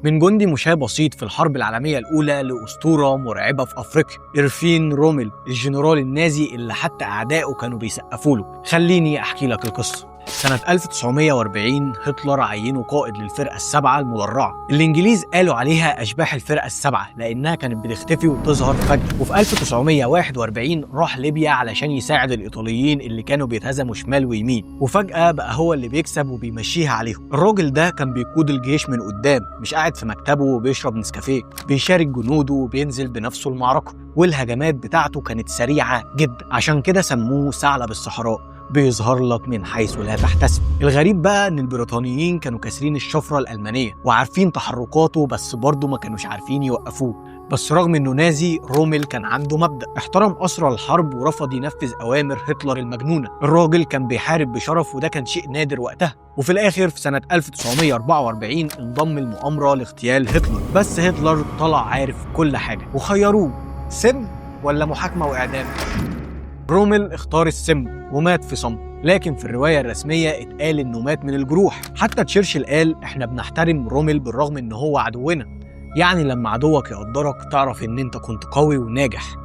من جندي مشاة بسيط في الحرب العالمية الأولى لأسطورة مرعبة في أفريقيا، إرفين روميل الجنرال النازي اللي حتى أعدائه كانوا بيسقفوا له. خليني أحكي لك القصة. سنة 1940 هتلر عينه قائد للفرقة السبعة المدرعة. الإنجليز قالوا عليها أشباح الفرقة السبعة لأنها كانت بتختفي وتظهر فجأة. وفي 1941 راح ليبيا علشان يساعد الإيطاليين اللي كانوا بيتهزموا شمال ويمين، وفجأة بقى هو اللي بيكسب وبيمشيها عليهم. الراجل ده كان بيقود الجيش من قدام، مش قاعد في مكتبه وبيشرب نسكافيه، بيشارك جنوده وبينزل بنفسه المعركة، والهجمات بتاعته كانت سريعة جدا، عشان كده سموه ثعلب الصحراء، بيظهر لك من حيث لا تحتسب. الغريب بقى ان البريطانيين كانوا كاسرين الشفرة الألمانية وعارفين تحركاته، بس برضه ما كانوش عارفين يوقفوه. بس رغم انه نازي، روميل كان عنده مبدأ، احترم أسرى الحرب ورفض ينفذ أوامر هتلر المجنونة. الراجل كان بيحارب بشرف، وده كان شيء نادر وقتها. وفي الآخر في سنة 1944 انضم المؤامرة لاغتيال هتلر، بس هتلر طلع عارف كل حاجة وخيروه سم ولا محاكمة وإعدام. روميل اختار السم ومات في صمت، لكن في الرواية الرسمية اتقال انه مات من الجروح. حتى تشرشل قال احنا بنحترم روميل بالرغم ان هو عدونا. يعني لما عدوك يقدرك تعرف ان انت كنت قوي وناجح.